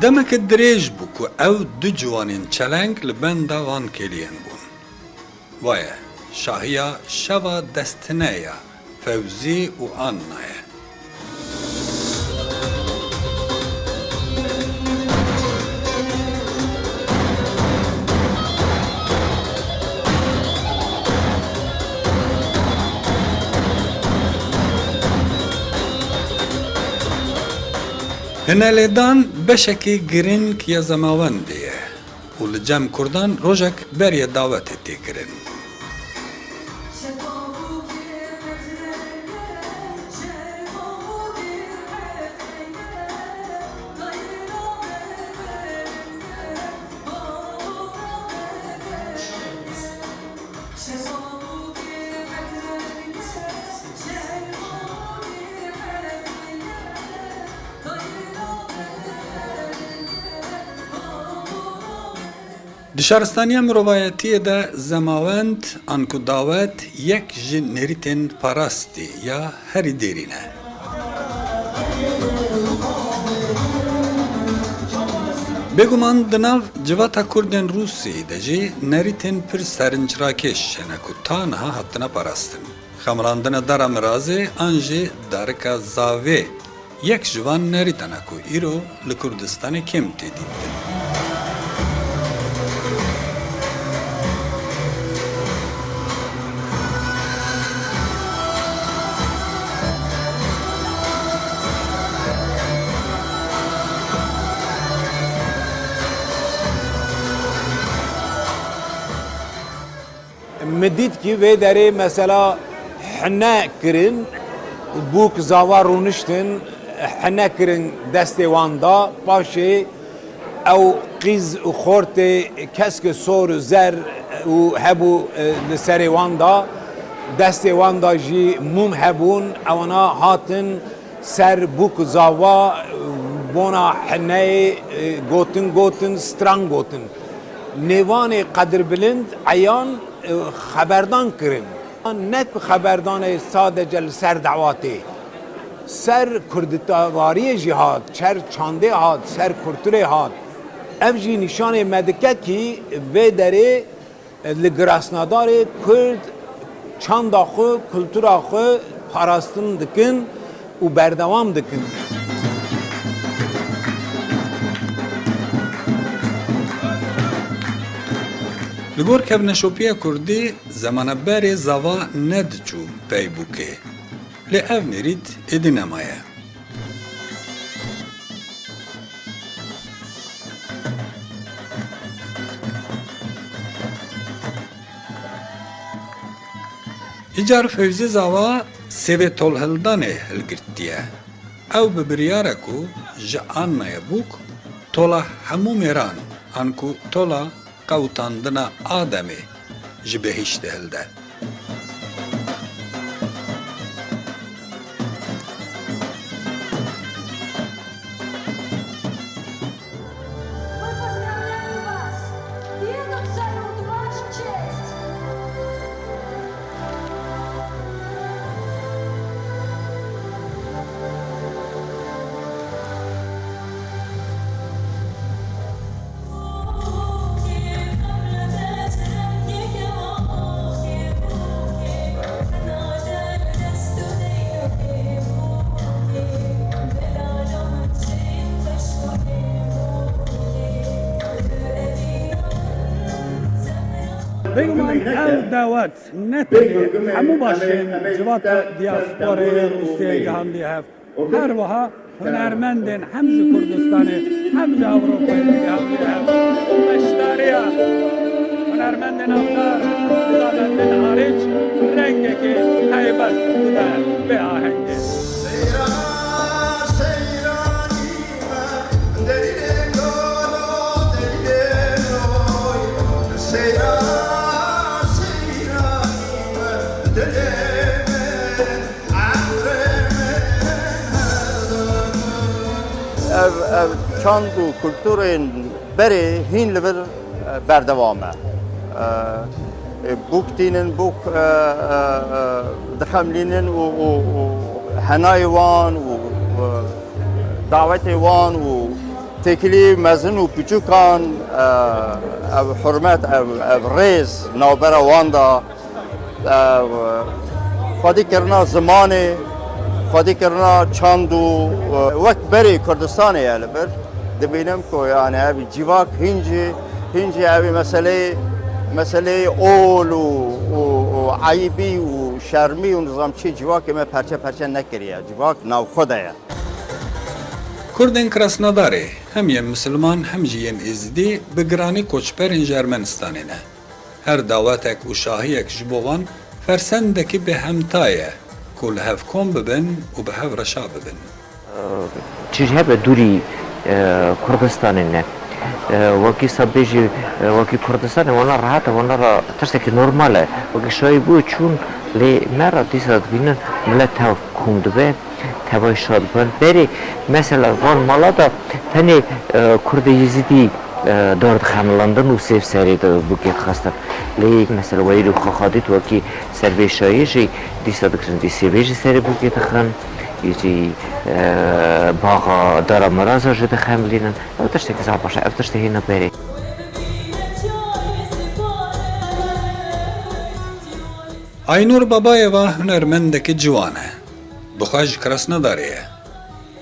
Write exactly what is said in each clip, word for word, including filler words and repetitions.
Demeke dirêj bû ku ew du ciwanên çeleng li benda van kêliyan bûn. Wa ye, şahiya şeva destine ya Fewzî û Anna ye. Hinelêdan beşekî girîng ya zemawendê ye û li cem kurdan rojek beriya dawetê tê kirin. Di şaristaniya mirovayetiyê de zemawend anku dawet yek ji nêrîtên parastî ya herî dêrîn e. Bêguman di nav civata Kurdên Rûsiyeyê de jî nerîtên pir serinçrakêş hene ku ta niha hatine parastin. Xemilandina dara mirazê an jî darika zavê yek ji van nerîtan e ku îro li Kurdistanê kêm tê dîtin. Min dît kî vê derê mesela hine kirin, bûk zava rûniştin, hine kirin destê wan da, paşê ew qîz û xortê kesk sor û zer û hebû, e, li serê wan da, destê wan da jî mûm hebûn, ewana hatin ser bûk zava, bona hineyê, e, gotin gotin, stran gotin. Nêvanê qedirbilind eyan, e, xeberdan kirin. Ne ku xeberdanê sadece li ser dawetê, ser kurditavariyê jî hat, ser çandê hat, ser kulturê hat. Ev jî nîşanê me dike kî vê derê li girasnadarê Kurd çanda xwe, kultura xwe parastin dikin û berdewam dikin. Li gor kevneşopiya Kurdî, zemane berê zava nediçû pey bûkê. Lê ev nêrît êdî nemaye. Îcar Fewzî Zava sêvê tolhildanê hilgirtiye. Ew bi biryar e ku ji Annayê bûk tola hemû mêran, anku tola qewitandina Ademê ji behîştê hilde. Мы поздравляем вас! И этот салют в вашу честь! Bêguman ev dawet ne tenê hemû başên civata diasporayê Rûsiyeyê gihandiye hev. Her wiha hunermendên hem ji Kurdistanê hem ji Ewropayê digihandiye hev. Beşdariya hunermendên avdar Nizamendîn Arîç rengekî taybet dide vê ahengê. Ev, ev çand û kulturên berê hîn li vir, e, berdewam e. E, e, bûk tînin, bûk, e, e, e, dixemlînin û, û, û henayê wan û, e, dawetê wan û Têkilî mezin û piçûkan, e, ev hurmet, ev, ev rêz navbera wan de, e, xwedî kirina zimanê, xwedî kirina çand û, e, wek berê Kurdistanê ye li vir. Dibînim ku yani ev civak hîn jî, hîn jî ev meseleyê, meseleyê ol û, û, û eyîbî û şermî û nizam çi civakê me perçe perçe nekiriye. Civak navxwe de ye. Kurdên Krasnodarê, hem yên misilman hem jî yên êzidî, bi giranî koçberên ji Ermenistanê ne. Her dawetek û şahiyek ji bo wan fersendekî bêhemta ye ku li hev kom bibin û bi hev re şa bibin. Çi jî hebe dûrî, e, Kurdistanê ne. E, wekî sa bêjî, e, wekî Kurdistanê wana rehet e, wana re tiştekî normal e. Wekî şayî bû çûn lê me re dîsa dibînin milet tev kom dibe, tevayî şa dibin. Berê mesela van mala de tenê, e, Kurdê Yezîdî, e, dar dixemilandin û sêv serê de bûkê dixistin. Lê mesela weyî xwe xwe dît wekî serbêşayî jî dîsa dikirin dî sêvê jî serê bûkê dixin. Î jî, e, baxa dara miraza jî dixemilînin. Ev tiştekî zaf baş e. Ev tiştê hêna berê. Aynur Babayeva hunermendekî ciwan e. Bi xwe ji Krasnodarê ye.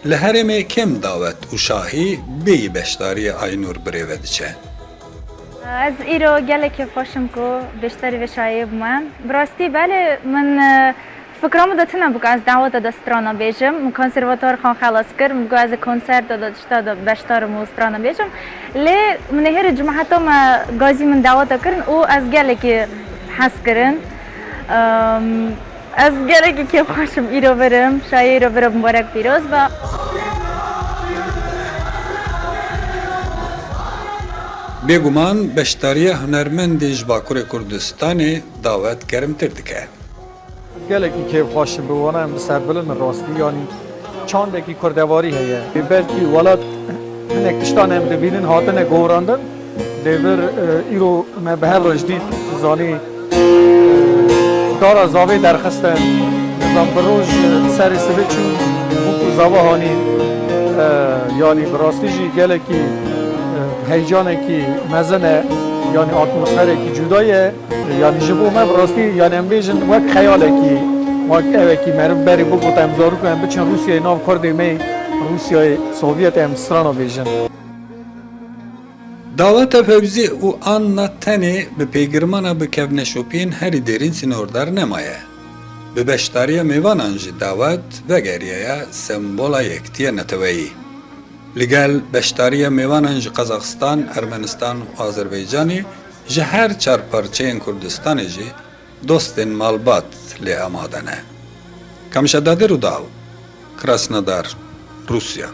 Li herêmê kêm dawet û şahî bêyî beşdariya Aynur birêve diçe. Ez îro gelekî xweş im ku beşdarî vê şayê bûme. Bi rastî belê min, e, fikra min de tune bû ku ez daweta de strana bêjim. Min konservatuar xwe xelas kir, min got ez ê konsert de, de tişta de beşdar im û strana bêjim. Lê min ê hêrê cumheta me gazî min daweta kirin û ez gelekî hez kirin. Em, ez gelekî kêfxweş im îro vir im. Şayê îro vir e, mubarek pîroz be. Bêguman beşdariya hunermendê ji Bakurê Kurdistanê dawet germtir dike. Gelekî kêfxweş im, bi wana em bi serbilind in rastî, yanî çandekî kurdevarî heye. Belkî welat hinek tiştan em dibînin hatine gorandin, lê vir, e, îro me bi hev re ji dît, zanî, e, dara zavê derxistin, nizam bi roj, e, serê sibê çû bûk û zava hanî, e, yanî bi rastî jî gelekî, e, heyecanekî mezin e, yanî atmosferekî cuda ye. Yanî ji bo me bi rastî, yanî em bêjin wek xeyalekî, wek evekî meriv berê bû ku em zarok em biçin Rûsyayê, nav Kurdê me Rûsyayê Sovyet em strana bêjin. Daweta Fewzî û Anna tenê bi pêgirmana bi kevneşopiyên herî dêrîn sînordar nemaye. Bi beşdariya mêvanan jî dawet vegeriyaye sembola yektiya neteweyî. Li gel beşdariya mêvanan ji Qazaxistan, Ermenistan û Azerbaycanê, ji her çar parçeyên Kurdistanê jî dostên malbat lê amade ne. Kamişa Dadir û Daw, Krasnodar, Rûsya.